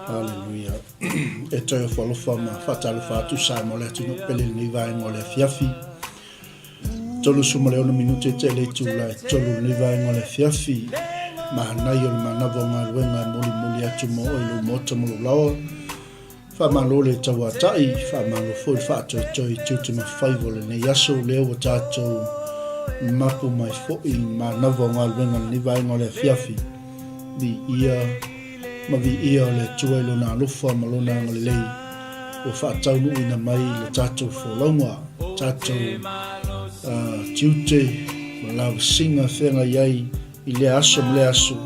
Haleluia. E toe alofa ma faatalofa atu Samoa le atunuu pele lenei vaega o le afiafi. 36 minute te le itula e tolu lenei vaega o le afiafi. Manai o le manava o galuega e molimoli atu mo oe i lou maota ma lou laoa. Faamalo le tauatai, faamalo foi le faatoetoe i tiute ma faiva o lenei aso, lea ua tatou mapu mai foi i manava o galuega lenei vaega o le afiafi. Viia ma viia o le Atua i lona alofa ma lona agalelei ua faataunuuina mai le tatou folauga, tatou uh, tiute ma lavasiga feagai ai i lea aso ma lea aso,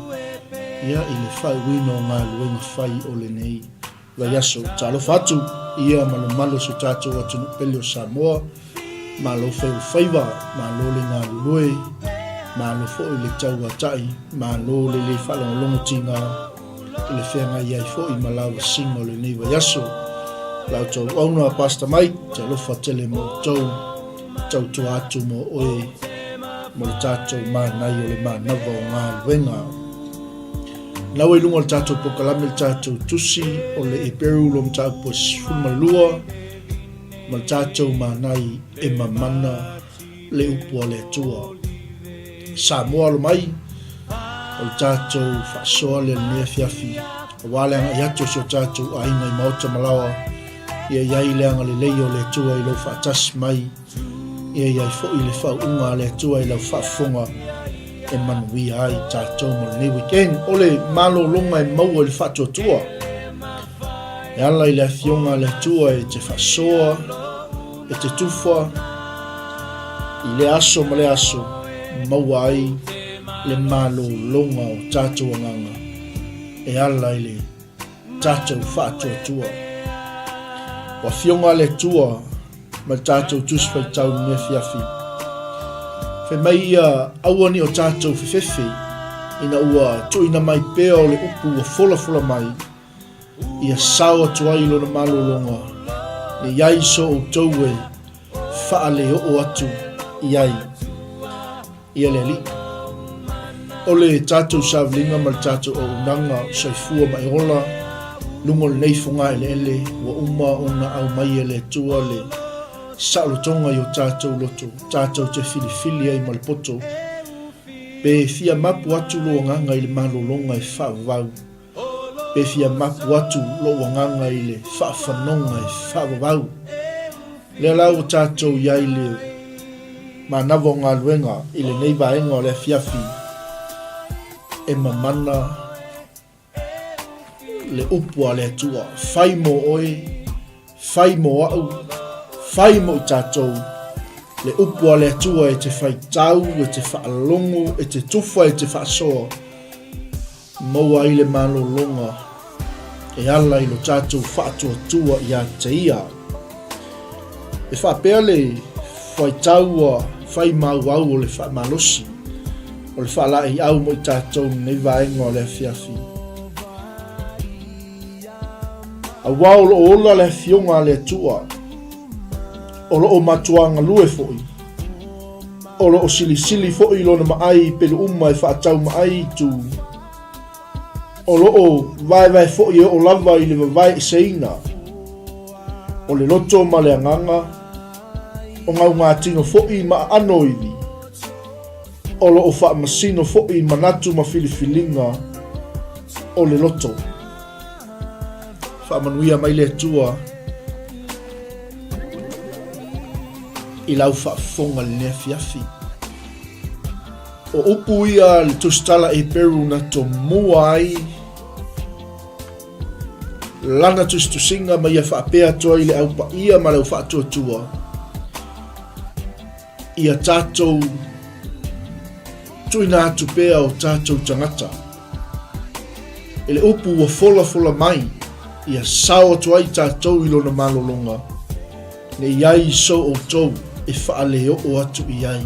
ia i le faaiuina o galuega fai o lenei vaiaso. Talofa atu ia ma le mamalu o si o tatou atunuu pele o Samoa, malo fai o le faiva, malo le galulue, malo foi le tauatai, malo le le faalogologo tiga i le feagai ai foi ma lavasiga o lenei vaiaso. La outou auauna Pastor Mike, te alofa tele mo outou, tautua atu mo oe mo le tatou manai o le manava o galuega. Nau i luga o le tatou pokalame le tatou tusi o le Eperu lo mataupu e 12 ma le tatou manai e mamana le upu a le Atua. Samoa alo mai o le tatou faasoa lea lenei afiafi aua le agai atu o si o tatou aiga i maota ma laoa ia i ai le agalelei o le Atua i lou faatasi mai Ia i ai foi le faauuga a le Atua i lau faafofoga e manuia ai tatou mo lenei weekend. O le malologa e maua i le faatuatua. E ala i le afioga a le Atua e te faasoa, e te tufa, i le aso ma le aso, maua ai le malologa o tatou agaga e ala i le tatou faatuatua. O afioga a le Atua ma le tatou Tusi Faitau i lenei afiafi. Fai mai ia aua ne i o tatou fefefe ina ua tuuina mai pea o le upu ua folafola mai, ia sao atu ai lona malologa, ne i ai so outou e faaleoo atu i ai. Ia le Alii. O le tatou savaliga ma le tatou auaunaga o soifua ma e ola, luga o lenei fogaeleele ua uma ona aumai e le Atua le saolotoga i o tatou loto, tatou te filifili ai ma le poto. Pe fia mapu atu lou agaga i le malologa e faavavau, Pe fia mapu atu lou agaga i le faafanoga e faavavau. Lea la ua tatou i ai le manava o galuega i lenei vaega o le afiafi e mamana le upu a le Atua, fai mo oe, fai mo au, fai mo i tatou, le upu a le Atua e te faitau, e te faalogo, e te tufa, e te faasoa. Maua ai le malologa e ala i lo tatou faatuatua ia te ia. E faapea le faitau a fai maauau o le faamalosi o le faalaeiau mo i tatou lenei vaega o le afiafi. Aua o lo o ola le afioga a le Atua, o lo o matua galue foi, O lo o silisili foi lona maai i pelu uma e faatau maai itu. O lo o vaevae foi e oo lava i le vavae eseina o le loto ma le agaga, o gaugatino foi ma aano ivi. O lo o faamasino foi manatu ma filifiliga o le loto. Faamanuia mai le Atua i lau faafofoga i lenei afiafi. O upu ia a le Tusitala Eperu na tomua ai Lana tusitusiga ma ia faapea atu ai le Au Paia ma le Au Faatuatua ia tatou tuuina atu pea o tatou tagata i le upu ua folafola mai ia sao atu ai tatou i lona malologa ne i ai so outou e faaleoo atu i ai.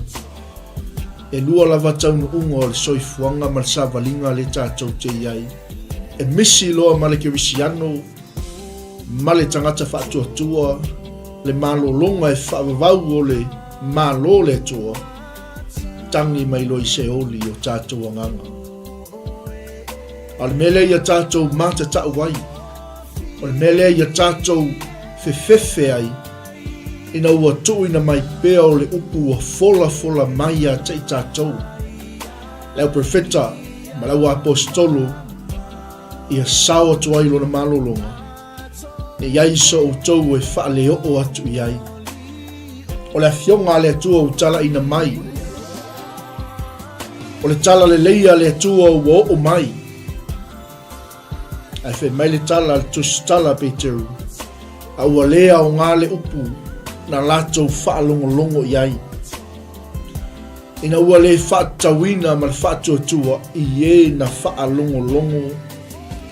E lua lava taunuuga o le soifuaga ma le savaliga le tatou te i ai. E misi loa ma le kerisiano ma le tagata faatuatua le malologa e faavavau o le Malo o le Atua, tagi mai loa i Seoli o tatou agaga. A o le mea lea ia tatou matatau ai, o le mea lea ia tatou fefefe ai, ina ua tuuina mai pea o le upu ua folafola mai ia te i tatou, le au profeta ma le au aposetolo, ia sao atu ai lona malologa, ne i ai so outou e faaleoo atu i ai. O le afioga a le Atua ua talaina mai, o le tala lelei a le Atua ua oo mai, Ae fai mai le tala a le tusitala a Peteru, a ua lē aoga le upu na latou faalogologo i ai, ina ua lē faatatauina ma le faatuatua i e na faalogologo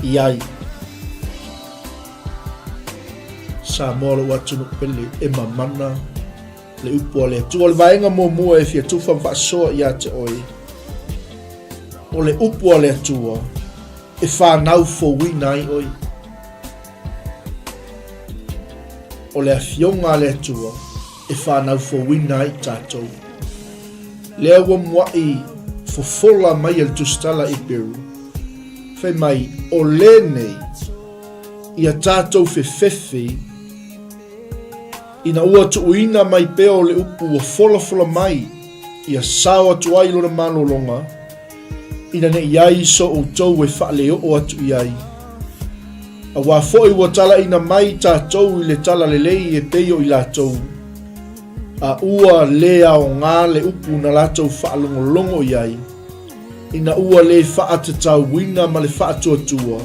i ai. Samoa lou atunuu pele e mamana le upu a le Atua. O le vaega muamua e fia tufa ma faasoa ia te oe, o le upu a le Atua e fanau fouina ai oe. O le afioga a le Atua e fanau fouina ai tatou. Lea ua muai fofola mai e le tusitala i Peru, fai mai, o lenei ia tatou fefefe Ina ua tuuina mai pea o le upu ua folafola mai, ia sao atu ai lona malologa, ina ne i ai so outou e faaleoo atu i ai. Aua foi ua talaina mai tatou i le talalelei e pei o i latou, a ua le aoga le upu na latou faalogologo i ai, ina ua le faatatauina ma le faatuatua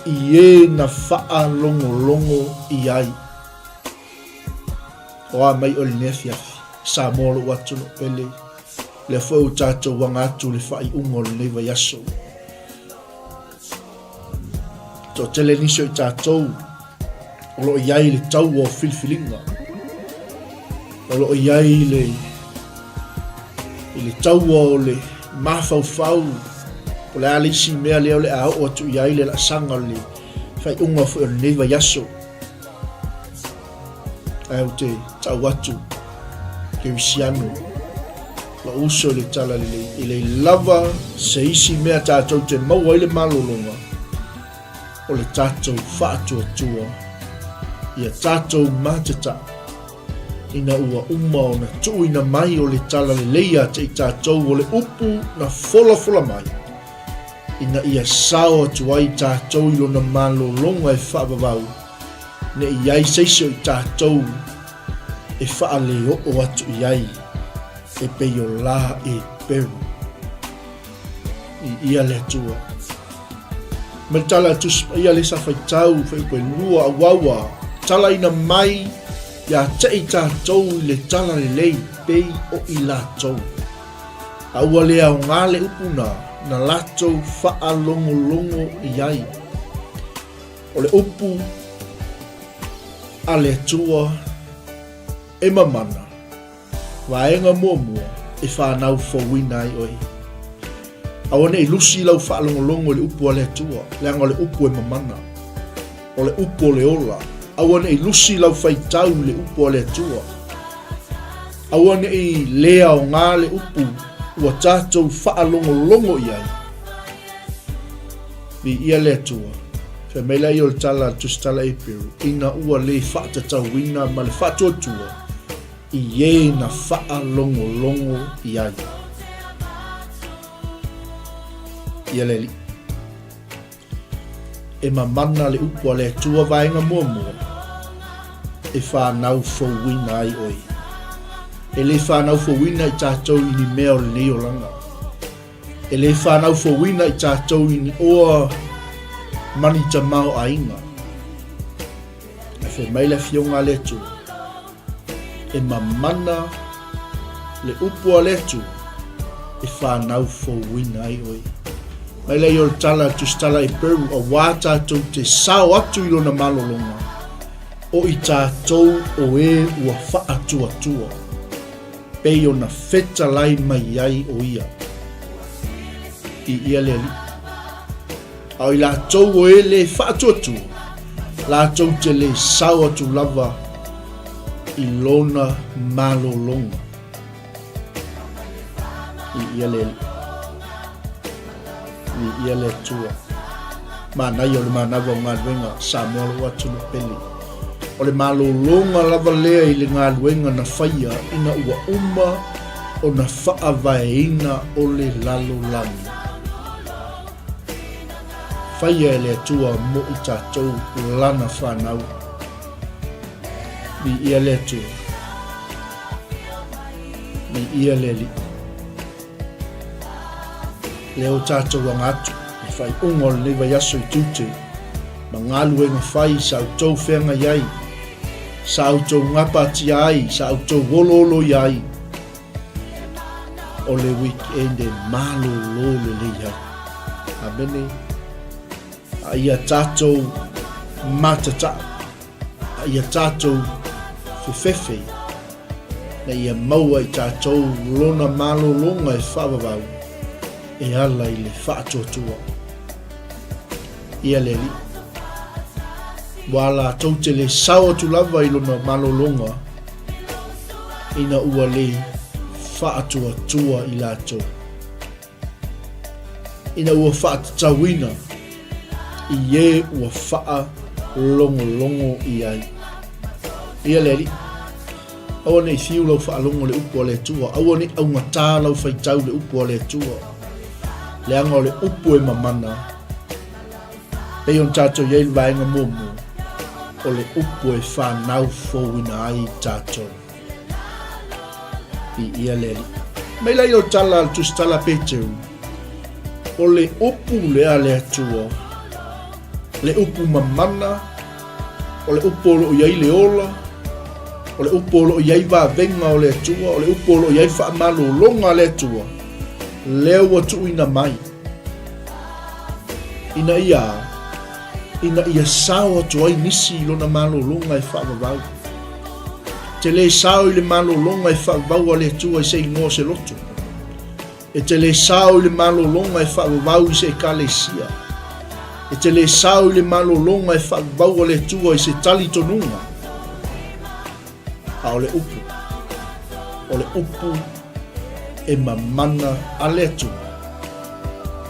i e na faalogologo i ai. O a mai oe lenei afiafi, Samoa lou atunuu pele, lea foi ua tatou aga atu le faaiuga o lenei vaiaso. Toatele nisi o i tatou o lo o i ai le taua o filifiliga, o lo o i ai le, i le taua o le mafaufau, o le a le isi mea lea o le a oo atu i ai le laasaga o le faaiuga foi o lenei vaiaso. Ae ou te tau atu, Kerisiano, lou uso i le tala lelei, e leai lava se isi mea tatou te maua ai le malologa, o le tatou faatuatua ia tatou matatau ina ua uma ona tuuina mai o le tala lelei ia te i tatou o le upu na folafola mai ina ia sao atu ai tatou i lona malologa e faavavau ne i ai se isi o i tatou e faaleoo atu i ai e pei o la e peru i ia le Atua. Ma le tala a Tusi Paia le sa faitau fuaiupu e lua auaua talaina mai ia te i tatou i le tala lelei pei o i latou. A ua le aoga le upu na na latou faalogologo i ai. O le upu a le Atua e mamana. Vaega muamua e fanau fouina ai oe. Aua ne i lusi lau faalogologo i le upu a le Atua, leaga o le upu e mamana, o le upu o le ola. Aua ne i lusi lau faitau i le upu a le Atua. Aua ne i le aoga le upu ua tatou faalogologo i ai. Viia le Atua. Fai mai laia o le tala a le Tusitala Eperu, ina ua le faatatauina ma le faatuatua i e na faalogologo i ai. Ia le Alii. E mamana le upu a le Atua vaega muamua e fanau fouina ai oe. E le fanau fouina i tatou i ni mea o lenei olaga. E le fanau fouina i tatou i ni oa ma ni tamaoaiga. Fai mai le Afioga a le Atua, E mamana le upu a le Atua e fanau fouina ai oe. Mai lea i o le tala a le Tusitala i Peru, auā tatou te sao atu i lona malologa, o i tatou o e ua faatuatua, pei ona fetalai mai ai o ia. Viia le Alii. A o i latou o e le faatuatua, latou te le sao atu lava i lona malologa. Viia le Alii. Viia le Atua. Manaia o le manava o galuega Samoa lou atunuu pele. O le malologa lava lea i le galuega na faia ina ua uma ona faavaeina o le lalolagi. Faia e le Atua mo i tatou Lana fanau. Viia le Atua. Viia le Alii. Lea ua tatou aga atu i le faaiuga o lenei vaiaso i tiute ma galuega fai sa outou feagai ai, sa outou gapatia ai, sa outou olooloia ai. O le weekend e malolo lelei ai. Amene. A ia tatou matatau, a ia tatou fefefe, na ia maua i tatou lona malologa e faavavau e ala i le faatuatua. Ia le Alii, ua latou te le sao atu lava i lona malologa ina ua le faatuatua i latou. Ina ua faatatauina i e ua faalogologo i ai. Ia le Alii, aua ne i fiu lau faalogo i le upu a le Atua, aua ne i augatā lau faitau i le upu a le Atua, leaga o le upu e mamana, pei ona tatou i ai i le vaega muamua, o le upu e fanau fouina ai tatou. Viia le Alii. Mai lai o tala a le Tusitala a Peteru, o le upu lea a le Atua, le upu mamana, o le upu o lo o i ai le ola, o le upu o lo o i ai vavega o le Atua, o le upu o lo o i ai faamalologa a le Atua, lea ua tuuina mai ina ia ina ia sao atu ai nisi i lona malologa e faavavau. Te le sao i le malologa e faavavau a le Atua i se igoa o se loto. E te le sao i le malologa e faavavau i se ekalesia. E te le sao i le malologa e faavavau a le Atua i se talitonuga. A o le upu, o le upu e mamana a le Atua,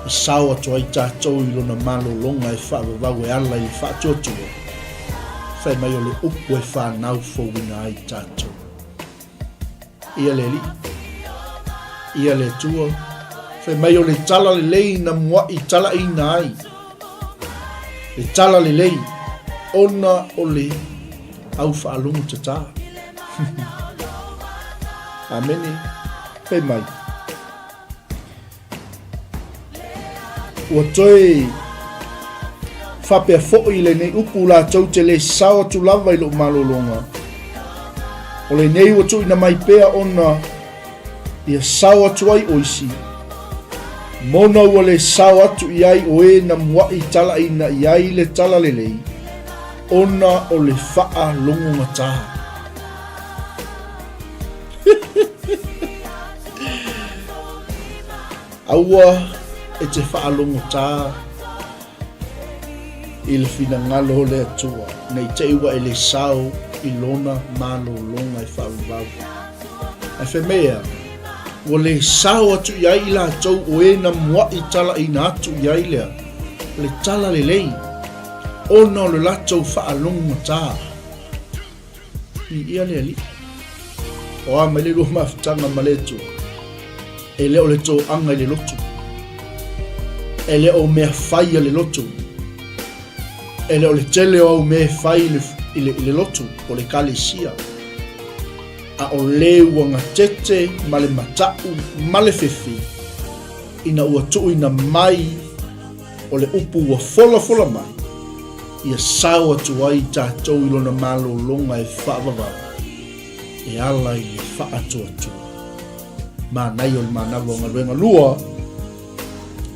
e sao atu ai tatou i lona malologa e faavavau e ala i le faatuatua, fai mai o le upu e fanau fouina ai tatou. Ia le Alii, ia le Atua, fai mai o le tala lelei na muaʻi talaʻiina ai, le tala lelei ona o le au faalogo tatā. Amene. Fai mai. Ua toe faapea foi lenei upu latou te le sao atu lava i lou malologa. O lenei ua tuuina mai pea ona ia sao atu ai o isi. Mona ua le sao atu i ai o e na muaʻi talaʻiina i ai le tala lelei, ona o le faalogogata. Aua e te faalogotā i le finagalo o le Atua, ne i te i ua e le sao i lona malologa e faavavau. Ae fai mai ea, ua le sao atu i ai i latou o e na muaʻi talaʻiina atu i ai lea, le tala lelei, ona o le latou faalogogata. Viia le Alii. O a mai le lua mafutaga ma le Atua? E le o le toaga i le loto. E le o mea fai a le loto. E le o le tele o au mea e fai i le, i le, i le loto, o le kalesia. A o le ua gatete ma le mataʻu ma le fefe, ina ua tuuina mai o le upu ua folafola mai, ia sao atu ai tatou i lona malologa e faavavau e ala i le faatoatoa. Manaia o le manava o galuega lua,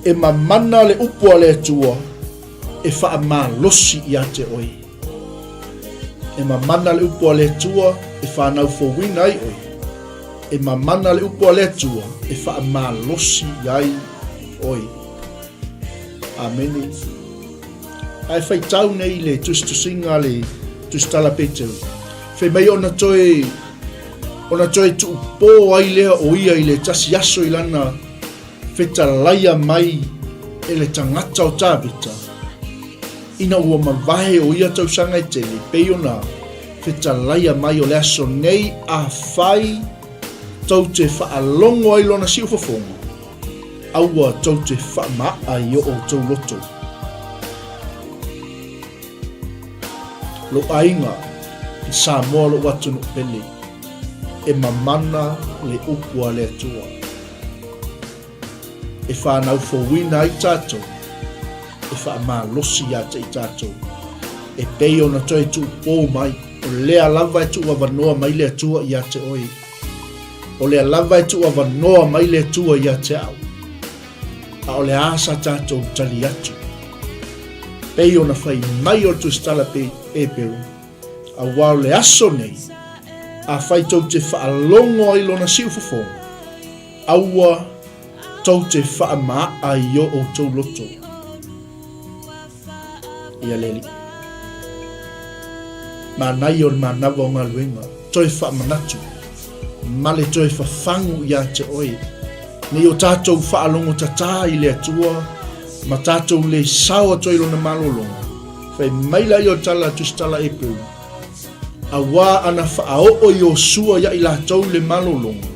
e mamana le upu a le Atua e faamalosi ia te oe. E mamana le upu a le Atua e fanau fouina ai oe. E mamana le upu a le Atua e faamalosi ai oe. Amene. Ae faitau nei le tusitusiga a le Tusitala Petero, fai mai ona toe ona toe tuupō ai lea o ia i le tasi aso i lana fetalaia mai e le tagata o Tavita, ina ua mavae o ia tausaga e tele, pei ona fetalaia mai o le aso nei afai tou te faalogo ai lona siufofoga, Aua tou te faama'a i o outou loto. Lou aiga, i Samoa lou atunuu pele, e mamana le upu a le Atua. E fanau fouina ai tatou, e faamalosi ia te i tatou, e pei ona toe tuupō mai, o lea lava e tuuavanoa mai le Atua ia te oe. O lea lava e tuuavanoa mai le Atua ia te au, a o le a sa tatou tali atu? Pei ona fai mai o le Tusitala Pepero, aua o le aso nei, afai tou te faalogo ai lona siufofoga, aua tou te faama'a i o outou loto. Ia le Alii. Manaia o le manava o galuega, toe faamanatu ma le toe fafagu ia te oe, nei o tatou faalogo tatā i le Atua ma tatou le sao atu ai lona malologa. Fai mai la ia o tala a Tusitala April, auā ana faaoo Iosua ia i latou le malologa,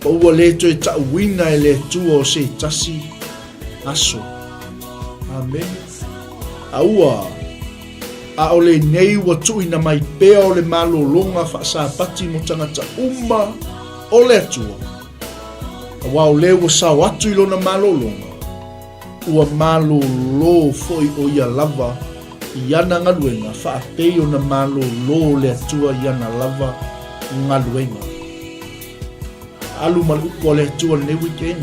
ma ua le toe ta'uina e le Atua o se tasi aso. Amene. A ua, a o lenei ua tuuina mai pea o le malologa faasapati mo tagata uma o le Atua, aua o le ua sao atu i lona malologa, ua malolo foi o ia lava i ana galuega faapei ona malolo le Atua i ana lava galuega. Alu ma le upu a le Atua lenei weekend.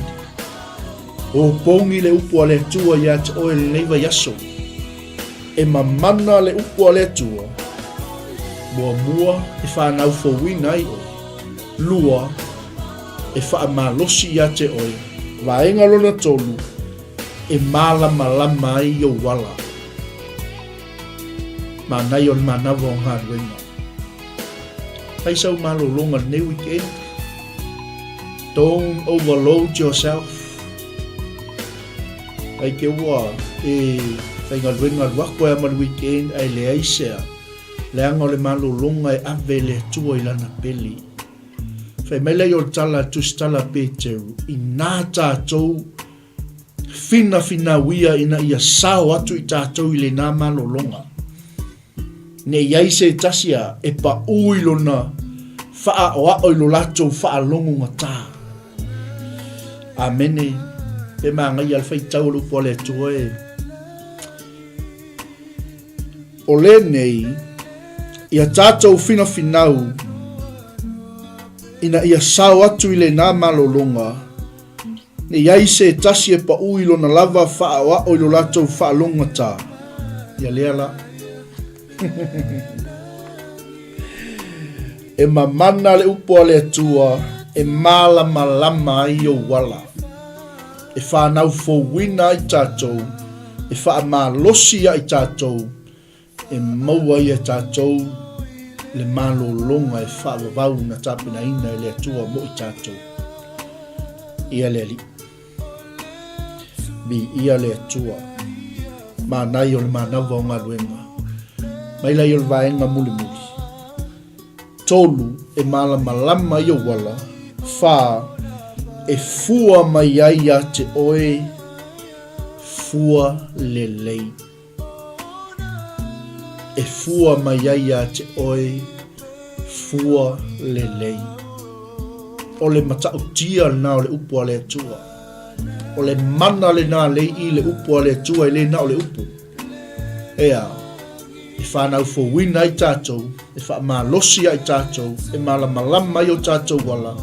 O pogi le upu a le Atua ia te oe lenei vaiaso. E mamana le upu a le Atua. Muamua, e fanau fouina ai oe. Lua, e faamalosi ia te oe. Vaega lona tolu, e malamalama ai ou ala. Manaia o le manawa o galuega. Fai sau malologa lenei weekend. Don't overload yourself. Ai ke ua e faigaluega alu aku ai ma le weekend ae leai sea. Leaga o le malologa e ave le Atua i lana pele. Fai mai lea o le tala a Tusitala Peteru, inā tātou finafinauia ina ia sao atu i tātou i lenā malologa. Ne i ai se tasi a e paʻū i lona faaʻoaʻo i lo latou faalogo gatā. Amene. Pe magaia le faitau o le upu a le Atua e. O lenei, ia tatou finafinau ina ia sao atu i lenā malologa, Ne i ai se tasi e paʻū i lona lava faaʻoaʻo i lo latou faalogogatā. Ia lea la. E mamana le upu a le Atua e malamalama ai ou ala, e fanau fouina ai tatou, e faamalosi ai tatou, E maua ai e tatou le malologa e faavavau na tapenaina e le Atua mo i tatou. Ia le Alii. Viia le Atua. Manaia o le manava o galuega. Mai lai o le vaega mulimuli. Tolu, e malamalama i ou ala. Wha, e fua mai ai ia te oe, fua lelei. E fua mai ai iā te oe fua lelei. O le matautia lena o le upu a le Atua. O le mana lena lei i le upu a le Atua e le na o le upu. Ea. E whānau fouina ai tātou, e whaamalosi ai tātou, e malamalama ai o tātou ala,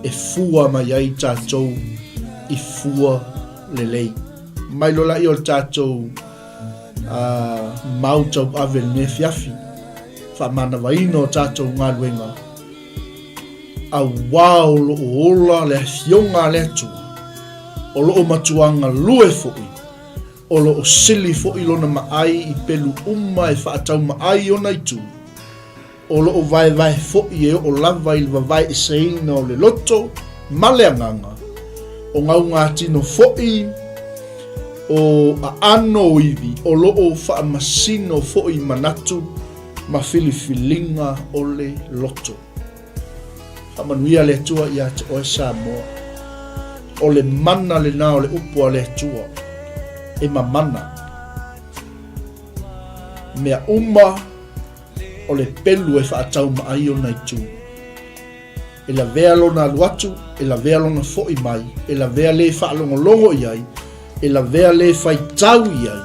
e fua mai ai tātou i fua lelei. Mai lola i o le tātou mau tauave lenei afiafi, faamānavaina o tātou galuega, auā o loo ola le Afioga a le Atua, o loo matua galue foi, o loo sili foi lona maai i pelu uma e faataumaai ona itu, O lo o vaevae foi e oo lava i le vavaeeseina o le loto ma le agaga, o gaugatino foi o aano o iwi, o lo o faamasino foi manatu ma filifiliga o le loto. Faamanuia le Atua ia te oe Samoa. O le mana lena o le upu a le Atua e mamana. Mea uma O le pelu e faataumaai ona itu. E lavea lona alu atu, e lavea lona foi mai, e lavea le faalogologo i ai, e lavea le faitau i ai.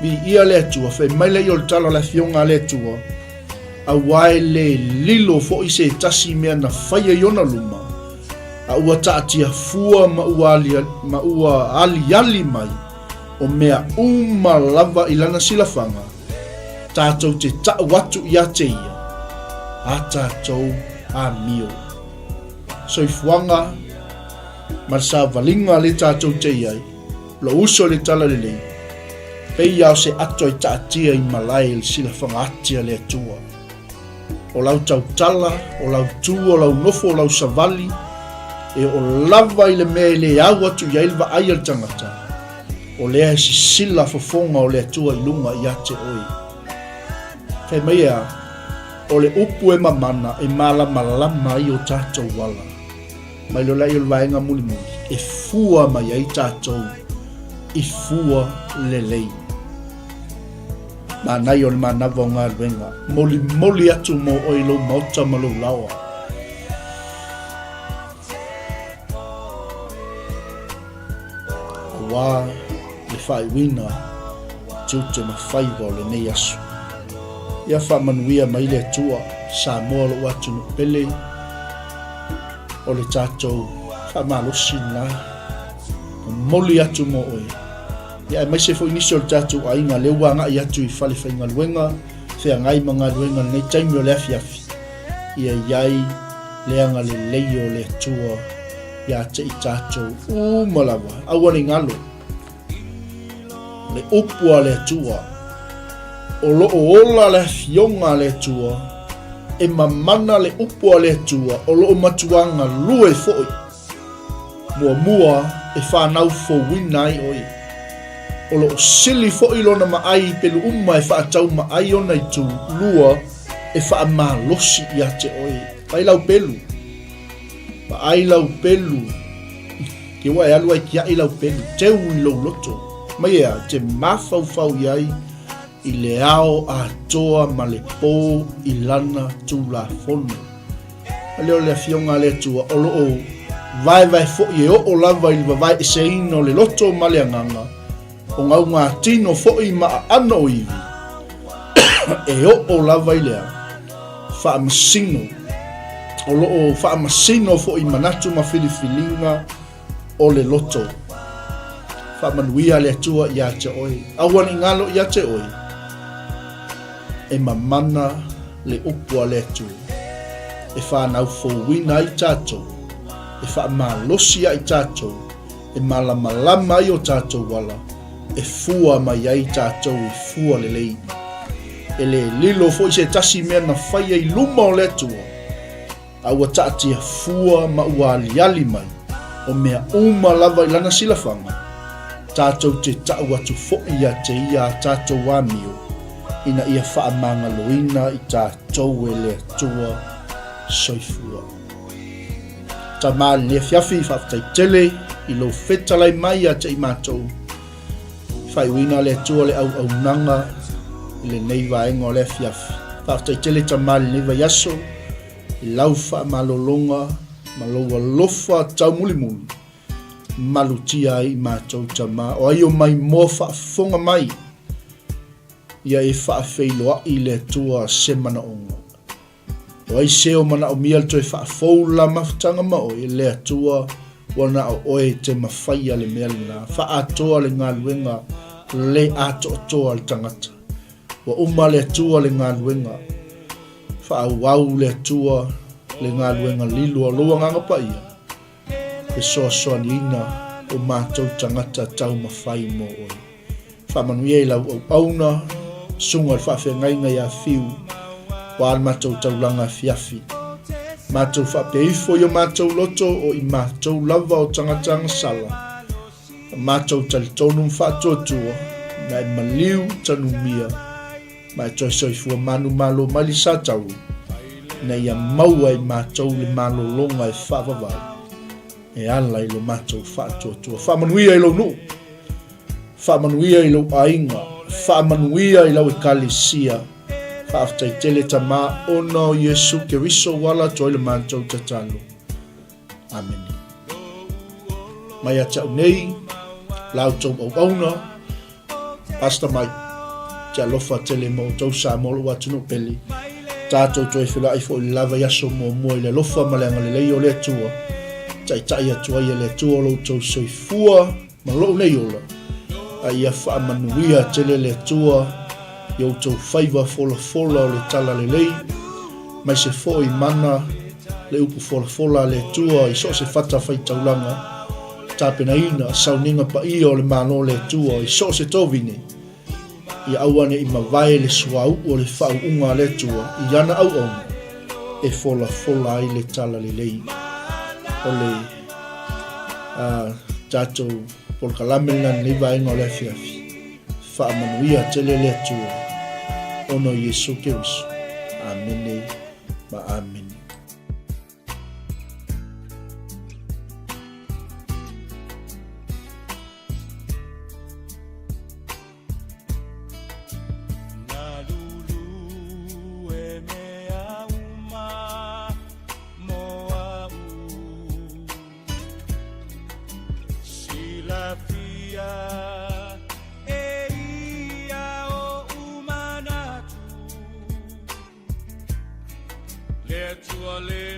Viia le Atua, fai mai lea o le tala o le Afioga a le Atua, auā e le lilo foi se tasi mea na faia i ona luma, a ua taatia fua ma ua ma ua aliali mai o mea uma lava i lana silafaga, Tātou te ta'u atu ia te ia, a tātou amio. Soifuaga ma le savaliga le tātou te iai, lou uso i le Talalelei, pei a o se ato e taatia i malae i le silafaga ati a le Atua. O lau tautala, o lau tu, o lau nofo, o lau savali, e oo lava i le mea e le au atu i ai le vaai a le tangata, O lea e sisila fofoga o le Atua i luga ia te oe. Fai mai e a, o le upu e mamana e malamalama ai o tatou ala. Mai loa lea i o le vaega mulimuli, e fua mai ai tatou i fua lelei. Manaia o le manava o galuega, molimoli atu mo oe i lou maota ma lou laoa. Aua le faaiuina tiute ma faiva o lenei aso. Ia faamanuia mai le Atua, Samoa lou atunuu pele, o le tatou faamalosi lena, momoli atu mo oe. Ia aemaise foi nisi o le tatou aiga lea ua agai atu i fale faigaluega, feagai ma galuega i lenei taimi o le afiafi, ia i ai le agalelei o le Atua ia te i tatou uma lava. Aua ne i galo le upu a le Atua, o lo o ola le Afioga a le Atua, e mamana le upu a le Atua, o lo o matua galue foi. Muamua e whanau fouina ai oe. O lo o sili foi lona maai i pelu uma e whaatau maai ona itu, lua e whaamalosi ia te oe. Pai lau pelu. Vaai lau pelu, ke ua e alu ai kiaʻi lau pelu, teu i lou loto. Mai ea, te mafaufau i ai i le ao atoa ma le pō i lana Tulafono. A lea o le Afioga a le Atua, o lo o vaevae foi e oo lava i le vavaeeseina o le loto ma le agaga, O gaugatino foi ma aano o iwi, e oo lava i lea faamasino, o lo o faamasino foi manatu ma filifiliga o le loto. Faamanuia le Atua ia te oe. Aua ne i galo ia te oe, e mamana le upu a le Atua, e whanau fouina ai tatou, e faamalosi ai tatou, E malamalama ai o tatou ala, e fua mai ai tatou i fua lelei. E le lilo foi se tasi mea na faia i luma o le Atua, a ua taatia fua ma ua aliali mai, o mea uma lava i lana silafaga, tatou te ta'u atu foi ia te ia a tatou amio, ina ia faamagaloina i tatou e le Atua soifua. Tama lenei afiafi, faafetai tele i lou fetalai mai ia te i matou. Faaiuina le Atua le auaunaga i lenei vaega o le afiafi. Faafetai tele tama lenei vaiaso i lau faamalologa ma lou alofa taumulimuli malutia ai i matou tama. O ai o maimoa faafofoga mai. Ia e faafeiloai i le Atua se manaoga. O ai se o manaomia le toe faafou le la mafutaga ma oe, le Atua, ua na o oe te mafaia le mea lena. Faaatoa le galuega le atoatoa a le tagata. Ua uma le Atua le galuega. Faaauau le Atua le galuega lilo a lou Agaga Paia, fesoasoaniina o matou tagata taumafai mo oe. Faamanuia i lau auauna, susuga i le faafeagaiga ia Fiu, ua le matou taulaga afiafi. Matou faapea ifo i o matou loto o i matou lava o tagata agasala, matou talitonu ma faatuatua, na e maliu tanumia, ma e toe soifua manumalo mai le Satauro, ina ia maua e matou le malologa e faavavau e ala i lo matou faatuatua. Faamanuia i lou nuu, faamanuia i lou aiga, faamanuia i lau ekalesia. Faafetai tele Tama ona o Iesu Keriso ua ala atu ai le matou tatalo. Amene. Mai ia te au nei, la outou auauna, Pastor Mike, te alofa tele ma outou Samoa lou atunuu pele. Tatou toe feiloai foi i le lava i aso muamua i le alofa ma le agalelei o le Atua. Taitai atu ai e le Atua lo outou soifua ma lou nei ola. A ia faamanuia tele le Atua i outou faiva folafola o le talalelei, mai se foi mana le upu folafola a le Atua i so o se fata faitaulaga, tapenaina sauniga paia o le Malo o le Atua i so o se tovine, ia aua ne i mavae le suauu o le faauuga a le Atua i ana auauna e folafola ai le talalelei o le tatou polokalame lena i lenei vaega o le afiafi. Faamanuia tele le Atua ona o Iesu Keriso. Amene ma amene. Le Atua le.